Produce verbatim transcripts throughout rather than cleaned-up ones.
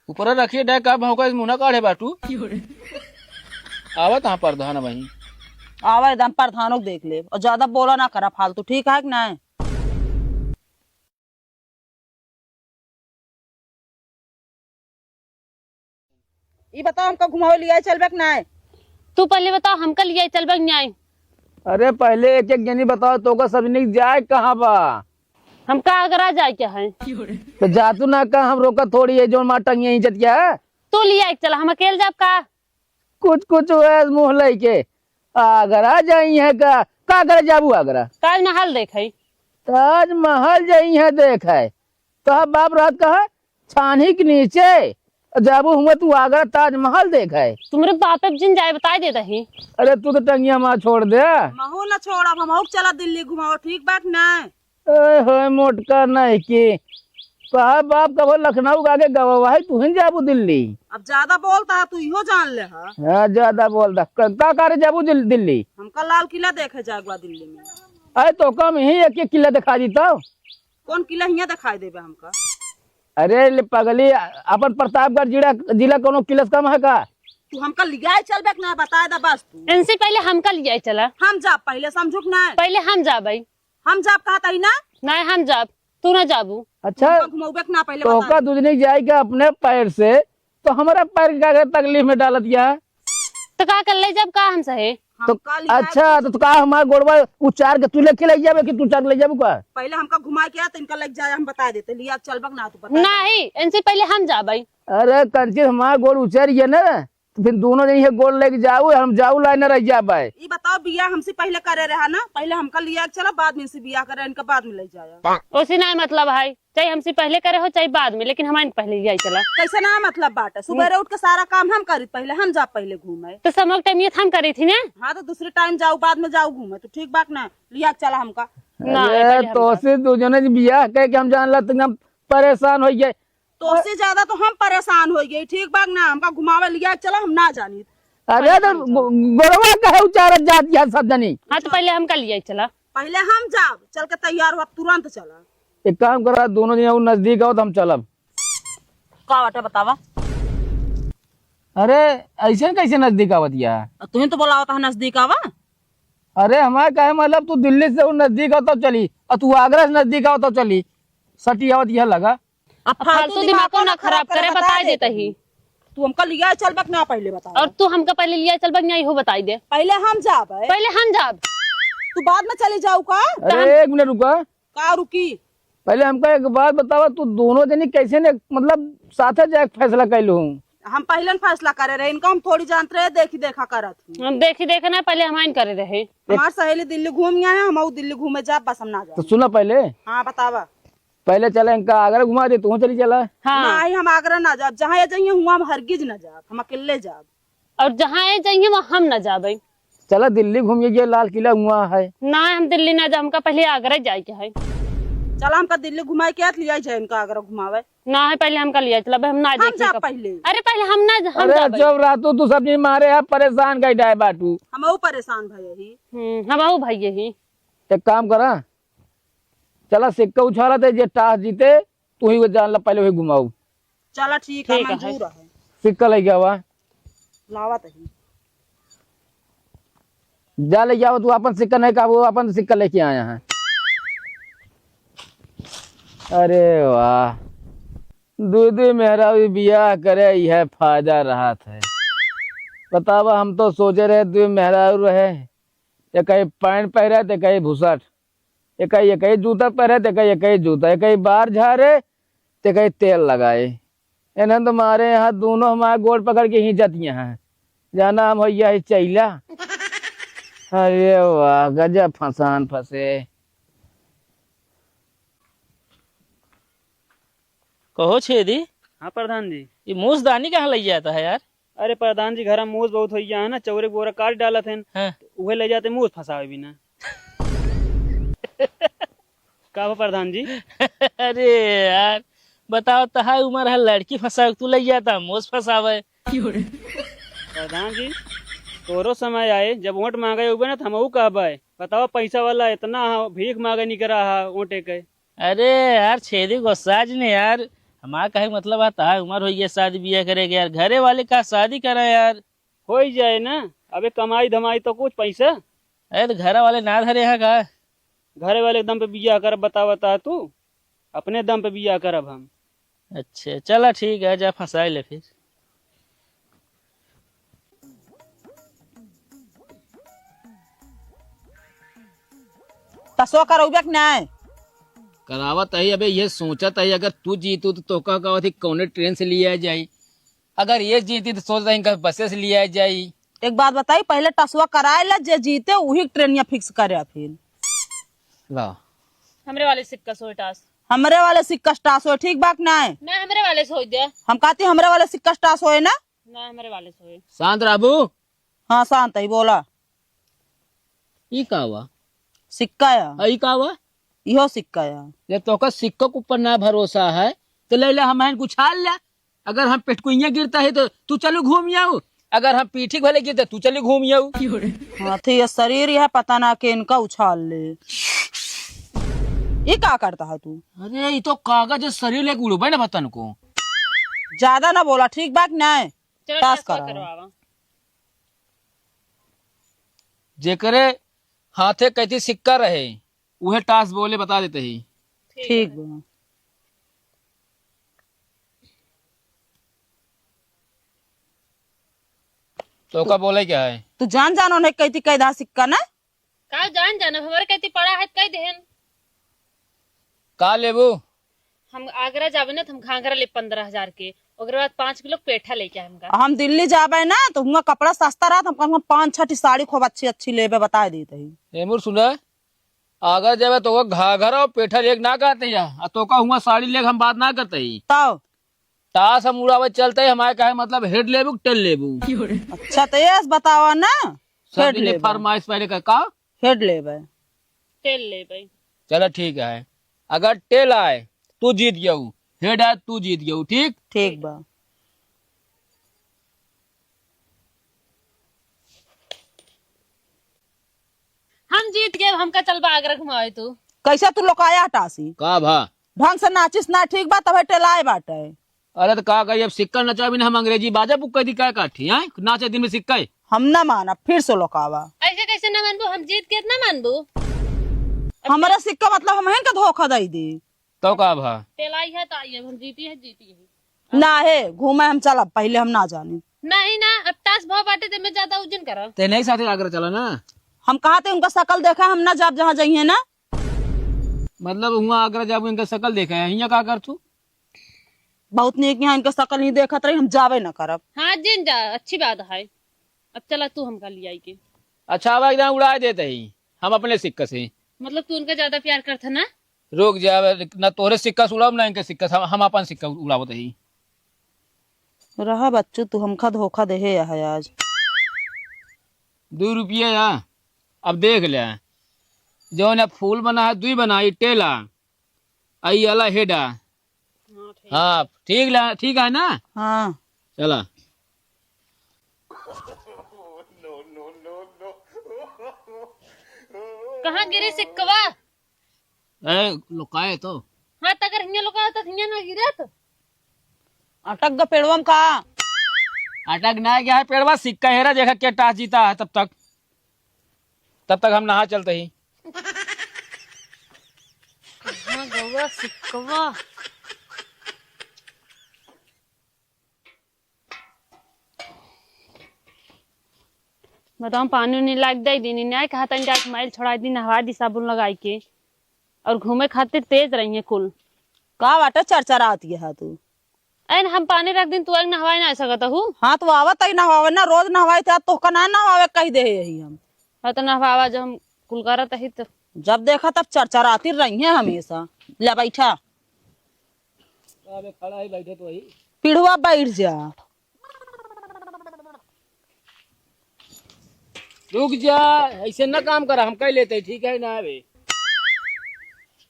ऊपर रखिए डे, का भौंका मुंह ना काढ़े बाटू। आवा तहाँ प्रधान वहीं। आवा एकदम प्रधानों को देख ले और ज्यादा बोला ना करा फालतू, ठीक है कि नहीं? ई बताओ, हमका घुमावे लियाए चलबे कि नाय? तू पहले बताओ, हमका लियाए चलबे कि नाय? अरे पहले एक एक जनी बताओ, तोका सबनी जाए कहाँ बा? हमका आगरा जाए के है। तो जा तू ना, का हम रोका थोड़ी है, जौन मार टंगिया ही जतिया है। तू लियाए के चला, हम अकेले जाब का? कुछ कुछ हुआ है मुँह लइके। आगरा जाई है का? का करे जाबू आगरा? ताजमहल देखे। ताजमहल जाई है देखे। तोहार बाप रहत कहाँ? छानी के नीचे। जाबू हुआ तू आगरा ताजमहल देखे। तुम्हरे बापे जिन जाए बताए दे दही। अरे तू तो टंगिया माँ छोड़ दे। महू ना छोड़ब, हमहू के चला दिल्ली घुमाओ, ठीक बात ना? ओए होए मोटका नहीं की। तोहार बाप कबो लखनऊ का आगे गवा है, तू ही जाबू दिल्ली। अब ज्यादा बोलता है, तू इहो जान ले हा। हाँ, ज्यादा बोलता। क-, का करे जाबू दिल-, दिल्ली? हमका लाल किला देखे जाए बा दिल्ली में। अरे तो कम ही एक एक किला दिखा दी तो। कौन किला हियाँ दिखाई देबे हमका? अरे ले पगली, अपन प्रतापगढ़ जिला, जिला कोनो किला से कम है का? तू हमका लियाए चलबे कि ना, बताए दा बस तू। इनसे पहले हमका लियाए चला। हम जाब पहले, समझू कि ना? पहले हम जाब भाई। हम जाब कहत हई ना? नहीं, हम जाब, तू ना जाबू। अच्छा, हमका घुमौबे कि ना पहले तो बता का दे। दू जने जाए के अपने पैर से, तो हमारा पैर के काहे तकलीफ में डालत या? तो का कर ले जब का हम सहे? तो हमका लिया अच्छा, तो, तो का हमार गोड़वा उचार के तू लेके ले जाबे कि तू उचार के ले जाबू का? पहले हमका घुमा के आ, तो इनका लेके जाए, हम बता देते, लिया चलबक ना तू बता दे। नहीं, इनसे पहले हम जाबे। अरे कंची, हमार गोड़ उचर गया ना, तो फिर दोनों जने ये गोड़ लेके जाऊ, हम जाऊ लाइन रह जाबे। ई बताओ, बियाह हमसे पहले करे रहा ना, पहले हमका लिया के चला, बाद में इनसे बियाह करे, इनका बाद में ले जाया। ओसे ना मतलब है, चाहे हमसे पहले करे हो चाहे बाद में, लेकिन हमारे पहले लिया चला। कैसे ना मतलब बात है, सुबह उठ के सारा काम हम करी, पहले हम जा, पहले घूमे। तो समझ टाइम ये हम करी थी ना। हाँ, तो दूसरे टाइम जाऊ, बाद में जाऊ घूमे, तो ठीक बात ना, लिया के चला हमका। ना, अरे पहले हम तो जा। से दो जने जे बियाह कह के हम जान ला, तो हम परेशान हो गए। तोसे ज्यादा तो हम परेशान होइ गई, ठीक बात ना, हमका घुमावे लिया चला, हम ना जानी। अरे तो गो-, गोड़वा काहे उचारत जात है सब जनी? हाँ, तो पहले हमका लिया चला। पहले हम जाब, चल के तैयार हुआ, तुरंत चला। एक काम करा, दोनों जने उ नजदीक आओ तो हम चलब। का बाटे बतावा? अरे ऐसे कैसे नजदीक आवत या? तुही तो बोलावत है नजदीक आवा। अरे हमारे कहे मतलब तू दिल्ली से उ नजदीक आओ तब चली, और तू आगरा से नजदीक आओ तब चली, सटी आवत यह लगा। अब फालतू दिमाग को ना खराब करे, बता देते ही। तू हमका लिया चलबक ना पहले बतावा। और तू हमका पहले लिया चलबक ना, इहो बताई दे। पहले हम जाब, है? पहले हम जाब। तू बाद में चली जाऊ का? अरे एक मिनट रुका। का रुकी? पहले हमका एक बात बतावा, तू दोनों जनी कैसे ने मतलब साथे जाए के फैसला कैलू हूँ? हम पहले न फैसला करे रहे, इनका हम थोड़ी जानते रहे, देखी देखा करत हूँ। हम देखी देखे ना, पहले हम आइन करे रहे। हमार सहेली दिल्ली घूम गया है, हम दिल्ली घूमे जाब, बस हम ना जाब। तो सुना पहले। हाँ बतावा। पहले चला इनका आगरा घुमा दे, तू चली चला। हाँ। नहीं, हम आगरा ना जाब, जहाँ ये जाइए हुआ हम हरगिज ना जाब, हम अकेले जाब। और जहाँ ये जाइए वहाँ हम ना जाबे। चला दिल्ली घूमिए, ये लाल किला हुआ है। ना, हम दिल्ली ना जाब, हमका पहले आगरा जाए के है। चला हमका दिल्ली घुमाए के आत, लिया जाए इनका आगरा घुमावे। ना है, पहले हमका लिया चला, हम ना हम देखी जाब कब। पहले। अरे पहले हम ना, हम अरे जाबे। जब रातू तू सब नहीं मारे है, परेशान गई डाय बाटू। हम वो परेशान भाई यही। हम्म, हम वो भाई यही। एक काम करा, चला सिक्का उछाला थे, जे टास जीते तू ही वो जान ला, पहले वही घुमाऊ। चला ठीक है, ठीक है। मंजूर है। सिक्का लेके आवा। लावा तही। जा लेके आवा, तू अपन सिक्का नहीं का, वो अपन सिक्का लेके आया है। अरे वाह, दू दू मेहरारू बियाह करे, यह फायदा रहत है। बतावा, हम तो सोचे रहे दू मेहरारू रहे, एक ही पैंट पहरे, एक ही भुसट। एक ही, एक ही जूता पहरे, एक ही, एक ही जूता, एक ही बार झारे, एक ही तेल लगाए। इन्हें तो मारे यहाँ दोनों हमारे गोड़ पकड़ के ही जतिया हैं। जाना हम भैया ही चैला। अरे वाह, गजब फंसान फंसे। कहो छेदी। हाँ प्रधान जी। ये मूस दानी कहाँ लइ जाता है यार? अरे प्रधान जी, घर में मूस बहुत होइ गया है ना, चौरे के बोरा काट डालत हैं, हाँ। तो उहे लइ जाते मूस फंसावे बिना। का बा प्रधान जी? अरे यार, बताओ, तहार उम्र है लड़की फंसावे, तू लइ जाता मूस फंसावे। प्रधान जी, तोरो समय आए, जब वोट मांगे उबे ना, तो हमहू कहबे। बताओ, पैसा वाला इतना ह, भीख मांगे निकरा है वोटे के। अरे यार छेदी गोस्सा जिन यार, हमार कहे क मतलब है, तहार उमर होइ गया शादी बियाह करे के यार, घरे वाले का शादी करा यार। होइ जाए ना, अबे कमाई धमाई तो कुछ पैसा। अरे तो घरे वाले ना धरे हैं का? घरे वाले के दम पे बियाह करब, बता बता तू, अपने दम पे बियाह करब हम। अच्छा चला ठीक है, जा फंसाए ले फिर। तसो करौबे कि नाय? करावत है, अबे ये सोचत है, अगर तू जीतू तो तोका का होती, कौने ट्रेन से लिया जाई? अगर ये जीती तो सोच रही इनका बसे से लिया जाई। एक बात बताई, पहले टसवा कराए ला, जे जीते वही ट्रेनिया फिक्स करे फिर। ला। हमरे वाले सिक्का सोए टास। हमरे वाले सिक्का टास होए, ठीक बात ना है? ना, हमरे वाले सोए दे। हम कहती हमरे वाले सिक्का टास होए ना। ना, हमरे वाले सोए। शांत रहबू। हाँ, शांत ही बोला। ई का हुआ? सिक्का या। आ, ई का हुआ? इहो सिक्का या। जब तोका सिक्का के ऊपर ना भरोसा है, तो ले ले, हम हैं उछाल ले। अगर हम पेटकुइया गिरता है, तो तू चलू घूम आऊ। अगर हम पीठी भले गिरते, तू चलू घूम आऊ। हाथी, ये शरीर यह पता ना के इनका उछाल ले। ये का करता है तू? अरे, ये तो कागज है, शरीर लेके उड़बे ना पतन को। ज्यादा ना बोला, ठीक बात नहीं। चलो, टास टास करा। करवावा। जेकरे हाथे कैथी सिक्का रहे, उहे टास बोले बता देते ही। ठीक बा। तो का बोले क्या है? तू जान जानो नहीं कैथी कैदा सिक्का ना? का जान जानो, हमरे कैथी पड़ा है, कह देहन। का लेबू? हम आगरा जाबे ना, तो हम घाघरा ले पन्द्रह हजार के, ओकरे बाद पाँच किलो पेठा लेके आए हमका। हम दिल्ली जाबे ना, तो हुआं कपड़ा सस्ता रहत, हम कहूँ पाँच छठी साड़ी खूब अच्छी अच्छी लेबे, बता देत ही। ए मुर सुना, आगरा जाबे तो वो घाघरा और पेठा लेके ना कहते या, आ तो का हुआं साड़ी लेके हम बात ना करते ही। तो टास हम उड़ावे चलते ही, हमारे कहे मतलब हेड लेबू कि टेल लेबू? अच्छा, तो ये बतावा ना, सब हेड दिन लेबे। फरमाइश पहले का, का? हेड लेबे। टेल लेबे। चला ठीक है, अगर टेल आए तू जीत गयू, हेड आए तू जीत गयू, ठीक? ठीक बा। हम जीत गए, हमका चल बा आगरा घुमावे तू। कैसे तू लोकाया हटासी? का भा? ढंग से नाचिस ना, ठीक बा, तबे टेलाए बाटे। अरे तो का करी, अब सिक्का नचाबी ना, हम अंग्रेजी बाजा बुक कर दी, का काठी, हैं? नाचे दिन में सिक्का है। हम ना मानब, फिर से लोकावा। ऐसे कैसे ना मानबू? हम जीत के ना मानबू? हमारा सिक्का मतलब हम हैं का धोखा दे दी? तो का भा? टेलाई है तो आई, अब हम जीती है, जीती है। ना है, घूमे हम चलब, पहले हम ना जानी। नहीं ना, अब टास भाव बाटे ते में ज्यादा उजन करा। ते नहीं साथे आगरा चला ना। हम कहा थे उनका शकल देखा, हम ना जाब जहाँ जाइए ना। मतलब हुआं आगरा जाबू इनका शकल देखा है, हियां का कर तू? बहुत नीक यहाँ इनका शकल नहीं देखत रही, हम जाबे ना करब। हाँ जिन जा, अच्छी बात है। अब चला तू हमका ले आई के। अच्छा अब एकदम उड़ा देते ही हम अपने सिक्का से। मतलब तू उनका ज्यादा प्यार करता ना? रुक जा, अब ना तोहरे सिक्का से उड़ाब ना इनके सिक्का से, हम, हम अपन सिक्का उड़ावत ही। रहा बच्चू, तू हमका धोखा देहे है आज। दो रुपया या, अब देख ले, जौन अब फूल बना है, दुई बना, ई टेला, आई आला हेडा। हाँ, ठीक। हाँ, ठीक ला, ठीक है ना? हाँ। चला। कहाँ गिरी सिक्कवा? ए, लुकाए तो। हाँ, त अगर हियां लुकाए तो हियां ना गिरत। अटक ग पेड़वा में का? अटक ना गया है पेड़वा, सिक्का हेरा, देखा के टास जीता है तब तक। तब तक हम नहा चलते ही। हाँ, गौवा सिक्कवा। बताओ, पानी उनी लाग दे दी, नहीं कहा तनी जाके मैल छोड़ा दी, नहवा दी साबुन लगाई के। और घूमे खातिर तेज रही है कुल। का बाटे चरचरात ये है तू? अरे हम पानी रख दिन, तू आके नहवाई ना सकत हूँ। हाँ, तो आवत ही नहवावे ना, रोज नहवाई थे, तोहका ना नहवावे कह दे यही हम। हाँ, तो नहवावा जब हम कुल करत ही तो। जब देखा तब चरचराती रही है हमेशा। ले बैठा। अबे खड़ा ही बैठे तो वही। पीढ़ुआ बैठ जा। रुक जा, ऐसे ना काम करा, हम कह लेते, ठीक है ना? अबे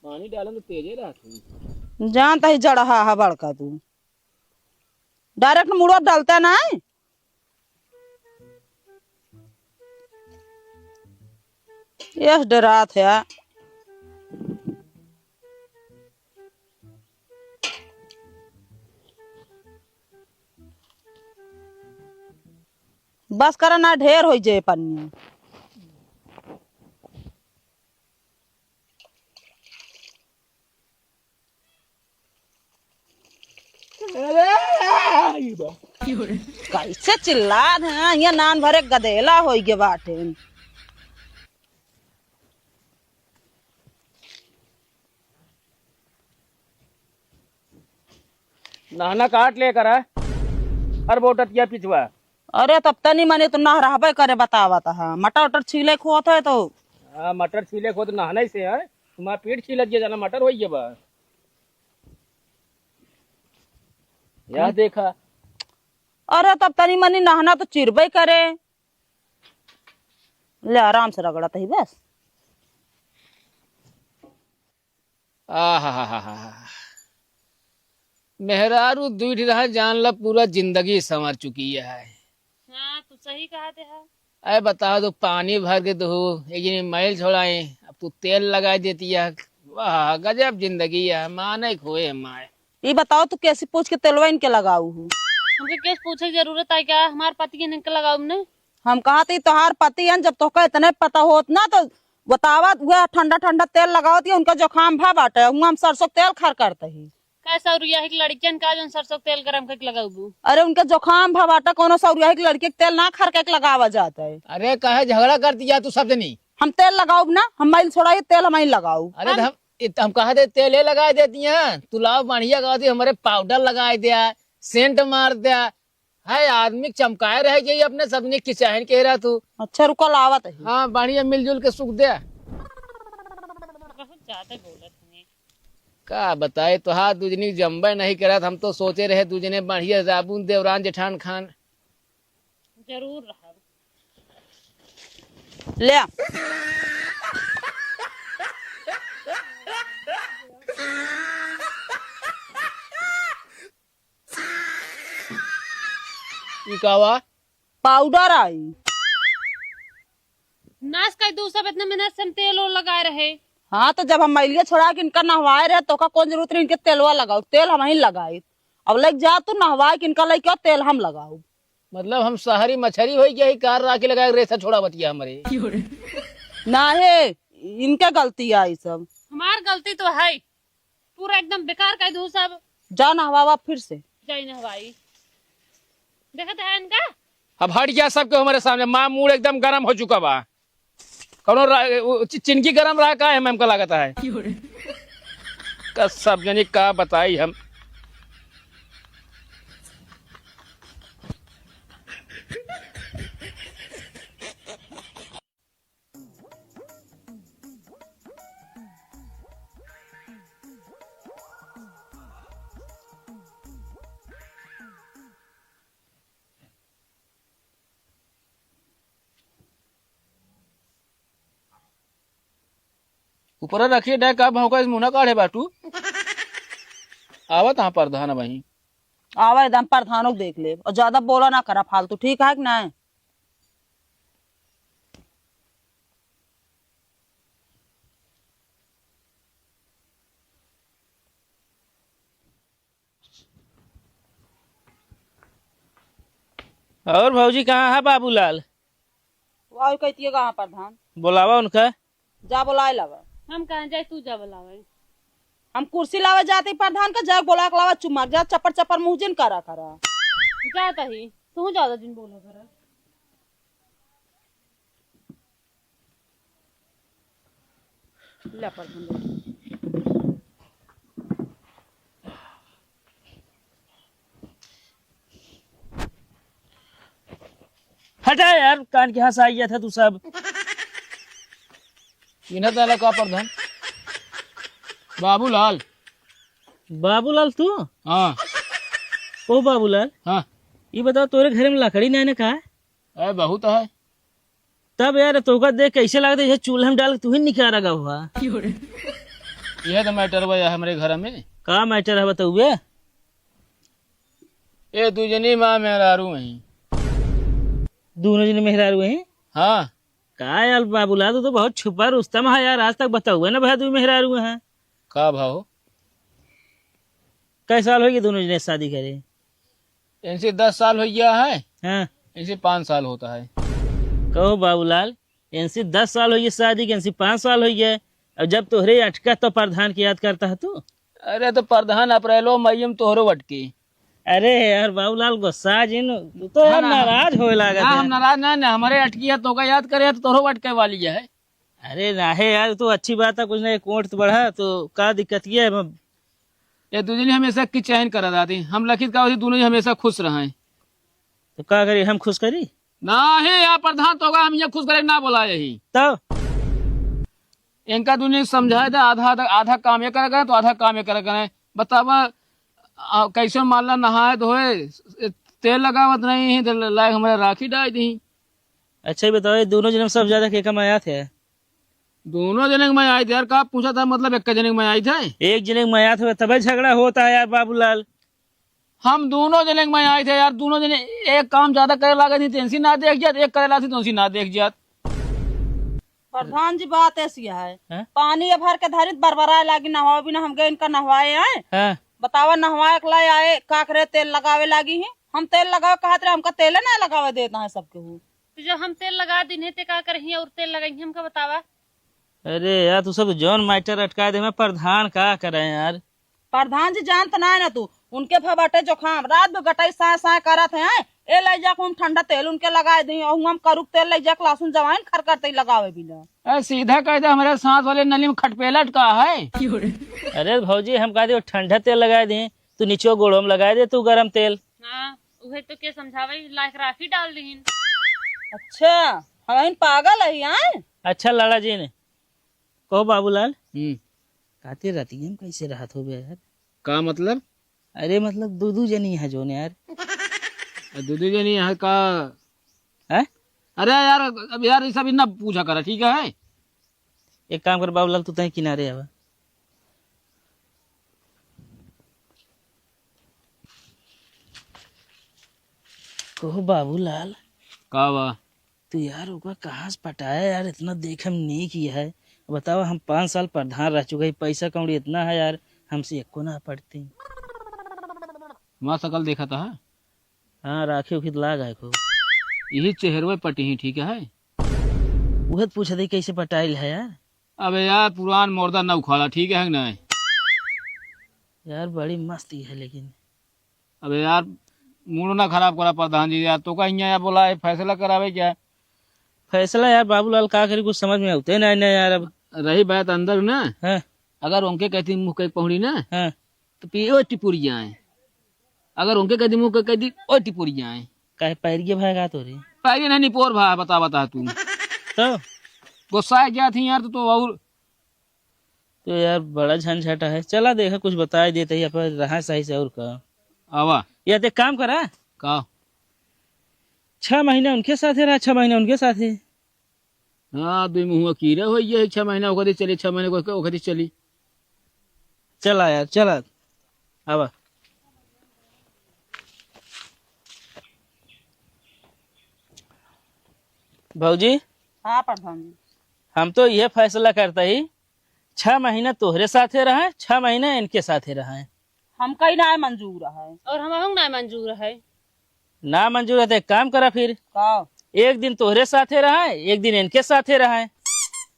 पानी डालन तो तेजे रहत हूँ। जानता ही जड़हा है बड़का तू, डायरेक्ट मुड़वा डालता ना है। यस डरात है। बस करा ना, ढेर होइ जाए पनिया। कैसे चिल्लात हैं, ये नान भरे गदेला होइ गे बाटे। नहना काट लेकर है, हर बोटत या पिछवा। अरे तब तनी मनी तो नहराबे करे बतावत है, मटर उटर छीले खोत है तो। हाँ, मटर छीले खोत नहना ही से है, तुम्हारा पेट छीलत ये जाना मटर होइए बा। या देखा। अरे तब तनी मनी नहना तो चिरबे करे। ले आराम से रगड़त ही बस। आहा। मेहरारू दुई ठे रहा जान ला पूरा जिंदगी संवर चुकी है। हाँ, तू सही कहा दे है। अरे बताओ, तू पानी भर के दो, एक जनी मैल छोड़ाए, अब तू तेल लगाए देती है। वाह, गजब जिंदगी है, माने खोए माए। ई बताओ, तू कैसे पूछ के तेलवा इनके लगाऊ हूँ? हमके कैसे पूछे के जरूरत है क्या? हमार पति के इनके लगाऊ ने। हम कहा थी, तोहार पति हन, जब तोहका इतने पता होत ना, तो बतावत हुआ ठंडा ठंडा तेल लगावत, ये उनका जुकाम भा बाटे, हुआ हम सरसों के तेल खर करते ही। का सौरिया है कि लड़कियन का जौन सरसों के तेल गरम करके लगाऊ? अरे, उनका जुकाम भा बाटे, कोनो सौरिया है कि लड़के के तेल ना खर करके लगावा जाता है। अरे, काहे झगड़ा करती है तू सब जनी? हम तेल लगाऊ ना, हम मैल छोड़ाई, तेल हम ही लगाऊ। अरे, हम तो हम, इत-, हम कहा दे तेल ये लगा देती हैं, तू लाओ बढ़िया कहा दे, हमारे पाउडर लगा दे, सेंट मार दे, है आदमी के चमकाए रह जाई अपने सबने किचाहन के रह तू। अच्छा, रुको, लावत है। हाँ, बढ़िया मिलजुल के सुख दे। बहुत ज्यादा बोलत हमें। का बताए, तोहार दुजनी जमबे नहीं करत। हम तो सोचे रहे दुजने बढ़िया जाबुन देवरान जेठान खान। जरूर रहब। ले आ। ई का बा? पाउडर आई। नाश कर दू सब, इतने मेहनत से हम तेल ओल लगाए रहे। हाँ, तो जब हम मैलिया छोड़ा के इनका नहवाए रहे, तो का कौन जरूरत रही इनके तेलवा लगाओ? तेल हम ही लगाई। अब लेके जा तू नहवाए के इनका लेके आओ, तेल हम लगाओ। मतलब हम शहरी मछरी होइ गया ही, कार राखी लगा के रेसा छोड़ा बतिया हमरे। ना है, इनके गलती आई सब। हमार गलती तो है, पूरा एकदम बेकार कर दू सब। जा नहवावा फिर से। जाई नहवाई। देखत है इनका? अब हट गया सबके हमारे सामने, माँ मूड एकदम गरम हो चुका बा। कौनो रा-, उ, चि-, चिनकी गरम रहा का है, हमका लागत है। का सब जनी का बताई हम। ऊपर रखिए डे का भौंका इस मुंह ना काढ़े बाटू। आवत हाँ प्रधान वहीं। आवा एकदम प्रधानों को देख ले और ज्यादा बोला ना करा फालतू, ठीक है कि नहीं? और भौजी कहाँ है बाबूलाल? वाह, कहती है कहाँ प्रधान? बोलावा उनका। जा बोलाए लावा। हम कहाँ जाए, तू जा बोलावे। हम कुर्सी लावे जाते प्रधान का, जा बोला के लावा, चुप मार जा, चपर चपर मुँह जिन करा करा। जाता ही, तू ज्यादा जिन बोला करा। ले प्रधान बैठ। हटा यार, कान के हंस आ गया था तू सब। इन्हें तो का प्रधान? बाबूलाल। बाबूलाल तू? हाँ। ओ बाबूलाल। हाँ। ये बताओ, तोरे घर में लकड़ी नहीं ना का? ए, बहुत है। तब यार, तोका देख कैसे लगता है, जैसे चूल्हा में डाल के तू ही निकाल रखा हुआ। यह तो मैटर बा यार हमरे घर में। का मैटर है, बताउए? ए, दू जनी माँ मेहरारू हैं। दोनों जनी मेहरारू हैं? हाँ। का यार बाबूलाल, तू तो बहुत छुपा रुस्तम है यार, आज तक बताउए ना भाई, दू मेहरारू हैं। का भाव? कै साल हो गए दोनों जने शादी करे? इनसे दस साल हो गया है। हाँ। इनसे पाँच साल होता है। कहो बाबूलाल, इनसे दस साल होइ गए शादी के, इनसे पाँच साल होइ गए। अब जब तोहरे अटका तो प्रधान के याद करता है तू? अरे तो प्रधान अप्रैलो मई में तोहरो अटकी। अरे यार बाबूलाल, गुस्सा जिन, तू तो यार ना, ना, नाराज होए लागत ना, है। हम नाराज ना, ना, हमरे अटकी है, तोका याद करे है तो तोहरो अटके वाली है। अरे नाहे यार, तो अच्छी बात है, कुछ नहीं, कोर्ट तो बढ़ा, तो का दिक्कत ये है? ये दो जने हमेशा की चैन करा दादी, हम लखित का होती दोनों ही हमेशा खुश रहें। तो का करी, हम खुश करी? नाहे यार प्रधान, तोका हम ये खुश करे ना बोला यही। तब इनका दुनिया समझाए दे, आधा, आधा, आधा काम ये करे करें, तो आधा काम ये करे करें। बतावा, आ, कैसे माला नहाए धोए, तेल लगावत नहीं है, तो लायक हमारे राखी डाल दी। अच्छा, ये बताओ, ये दोनों जने में सबसे ज्यादा के कमाया थे? दोनों जने के मैं आई थे यार, का पूछा था, मतलब एक जने के मैं आई थे? एक जने के मैं आया था, तबे झगड़ा होता है यार बाबूलाल। हम दोनों जने के मैं आई थे यार, दोनों जने एक काम ज्यादा करे लागे थी, तेंसी ना देख जात, एक करे लाती, तेंसी ना देख जात। प्रधान जी, बात ऐसी है, हैं? पानी ये भर के धरित बरबराए लागी, नहवावे बिना हम गए इनका नहवाए आए। हैं? बतावा, नहवाए के लाए आए, का करे, तेल लगावे लागी ही। हम तेल लगावे कहत रहे, हमका तेले ना लगावे देता है सबके हूँ। तो जब हम तेल लगा दिन है, ते का करही और तेल लगाई हमका बतावा। अरे यार, तू सब जौन मैटर अटका दे, मैं प्रधान का करे यार। प्रधान जी, जानत ना है ना तू, उनके भा बाटे जुकाम, रात भर गटाई साय साय करत है, ए ले जाके हम ठंडा तेल उनके लगाए दी, और हम करुक तेल ले जाके लहसुन जवाइन खर करते ही लगावे बिना। ए, सीधा कह दे, हमारे साथ वाले नली में खटपेलट का है। अरे भौजी, हम कह दे ठंडा तेल लगाए दी, तू नीचे गोड़ों में लगाए दे तू गरम तेल। हाँ, उहे तो के समझावे, लायक राखी डाल दीन। अच्छा, हम पागल है, आए? अच्छा लाला जी ने, कहो बाबूलाल, हम्म। कहते रतिया में कैसे रहत हो बे यार? का मतलब? अरे मतलब दू दू जनी है जोन यार। आ, दू दू जनी है का? हैं? अरे यार, अब यार ये सब इतना पूछा करा, ठीक है? एक काम कर बाबूलाल, तू तहीं किनारे आवा। कहो बाबूलाल। का बा? तू यार ओका कहाँ से पटाया यार, इतना देखे में नीक ही है। बतावा, हम पाँच साल प्रधान रह चुके हैं, पैसा कौड़ी इतना है यार, हमसे एको ना पटती। हमार शकल देखा था? हाँ, राखी उखी तो लाग है खूब। यही चेहरवे पटी ही ठीक है। उहे तो पूछत ही कैसे पटाइल है यार। अबे यार, पुरान मुर्दा न उखाड़ा, ठीक है कि नहीं? यार बड़ी मस्त ही है लेकिन। अबे यार, मूड ना खराब करा प्रधान जी यार, तो का हियाँ यार बोला है, फैसला करावे क्या? फैसला यार बाबूलाल का करी, कुछ समझ में आते नहीं ना यार। अब रही बात अंदर ना, हाँ। अगर उनके कहती मुँह के पहुड़ी ना, हाँ। तो पिए टिपुरिया है। अगर उनके कह दी मुँह के कह दी, "ओए टिपुरिया है।" काहे पैरिये भाई का तोरे? पैरिये नहीं, निपोर भाई, बता, बता तू। तो? गुस्सा है क्या थी यार, तू तो और। तो यार बड़ा झंझट है। चला देखा कुछ बताए देते ही, अपन रहा सही से और का। आवा। या तो एक काम करा। का? छह महीना उनके साथे रहा, छह महीना उनके साथे। हाँ, दुई मुँह कीड़ा हो ये, छह महीना ओकरे चली, छह महीने को ओकरे चली। चला यार, चला। आवा। भौजी। हाँ प्रधान जी। हम तो ये फैसला करता ही, छह महीना तोहरे साथे रहे, छह महीना इनके साथे रहे। हमका ही ना मंजूर है। और हमहू ना मंजूर है। ना मंजूर है तो एक काम करा फिर। का? एक दिन तोहरे साथे रहे, एक दिन इनके साथे रहे।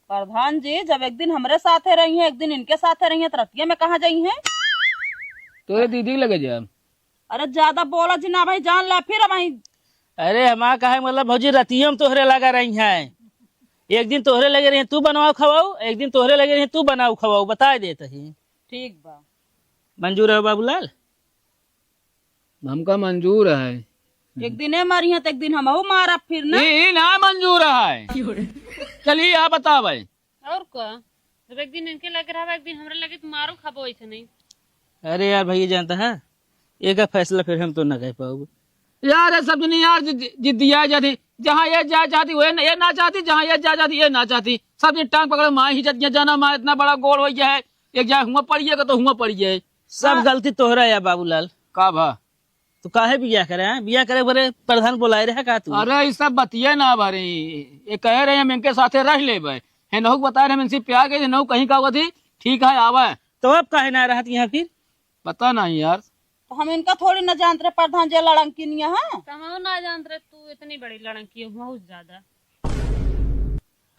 प्रधान जी, जब एक दिन हमरे साथे रही हैं, एक दिन इनके साथे रही हैं, तो रतिया में कहाँ जाई हैं? तोरे दीदी लगे जा। अरे ज्यादा बोला जी ना भाई, जान ला फिर भाई। अरे हमार कहे मतलब भौजी रतिया में तोहरे लगा रही हैं, एक दिन तोहरे लगे रही हैं, तू बनाओ खवाओ, एक दिन तोहरे लगे रही हैं, तू बनाओ खवाओ, बताए देत ही। ठीक बा। मंजूर है बाबूलाल? हमका मंजूर है। एक दिन ए मारी है तो एक दिन हमहू मारब फिर ना। ई, ई ना मंजूर है। चलिए आप बतावे। और का? जब एक दिन इनके लगे रहबा, एक दिन हमरे लगे, तो मारो खाबो ऐसे नहीं। अरे यार भैया जानता है, एक फैसला फिर हम तो ना कह पाओगे। यार ये सब जने यार जि-, जि-, जिद्दिया जाती, जहाँ ये जा चाहती वो न-, ये ना चाहती, जहाँ ये जा चाहती ये ना चाहती, सब जने टांग पकड़ माँ ही जतिया जाना माँ इतना बड़ा गोड़ हो गया है, एक जाए हुआ पड़ी है तो हुआ पड़ी है। सब हाँ। गलती तोहरा या बाबूलाल। का भा? तू काहे बियाह करे, हाँ? बियाह करे बरे प्रधान बोलाए रहे का तू? अरे, ई सब बतिये ना बारे। ये कहे रहे, "हम इनके साथे रह लेबे।" है नहुक बताए रहे, "हम इनसे प्यार करे, नहुक कहीं का होती, ठीक है, आवे।" तो अब काहे ना रहत यहाँ फिर? पता नहीं यार। तो हम इनका थोड़ी ना जानत रहे प्रधान जी लड़ंकी नहीं है। तो हम ना जानत रहे तू इतनी बड़ी लड़ंकी हो, बहुत ज्यादा।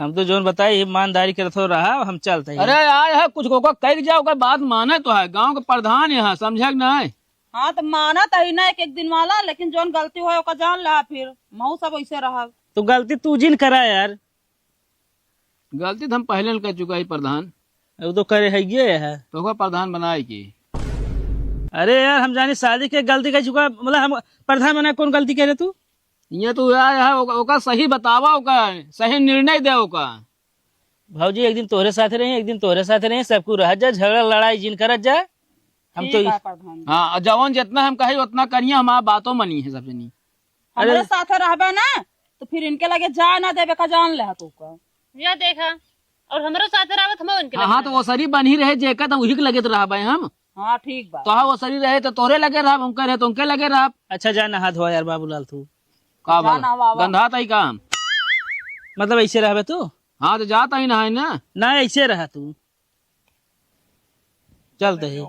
हम तो जौन बताई ईमानदारी करत हो रहा, हम चलत ही। अरे यार, है कुछ ओका कह के जाओ, ओकर बात माने तो है, गांव के प्रधान यहाँ, समझे कि नहीं? हाँ, तो मानत ही ना एक एक दिन वाला, लेकिन जौन गलती होए ओका जान ला, फिर महू सब ऐसे रहब। तो गलती तू जिन करा यार। गलती तो हम पहले न कर चुका ही प्रधान। वो तो करे है ये है। तो ओका प्रधान बनाए की। अरे यार, हम जानी शादी के गलती कर चुका, मतलब हम प्रधान बना कौन गलती करे तू? ये तो यार है, ओका, ओका सही बतावा, ओका सही निर्णय दे ओका। भौजी एक दिन तोहरे साथ रही, एक दिन तोहरे साथ रही, सबको रह जा, झगड़ा लड़ाई जिन करत जा। हम ठीक तो है प्रधान जी। हाँ, जवन जितना हम कही उतना करिए, हमारा बातों मनी है सब जनी। हमरे अरे साथे रहबे ना, तो फिर इनके लगे जाए ना देबे का, जान ले तू का। या देखा, और हमरो साथे रहबे तो हम इनके हाँ, लगे हाँ, तो जाए। ओसरी बनी रहे जेका, तो उही के लगे तो रहबे हम। हाँ, ठीक बा। तो हाँ, ओसरी रहे तो तोरे लगे रहब, उनके रहे तो उनके लगे रहब। अच्छा, जा नहा धोआ यार बाबूलाल तू। का जा बाबा? नहावा। गंधा तई काम। मतलब ऐसे रहबे तू? हाँ, तो जाता ही नहाए ना। ना, ऐसे रहा तू। चलते ही।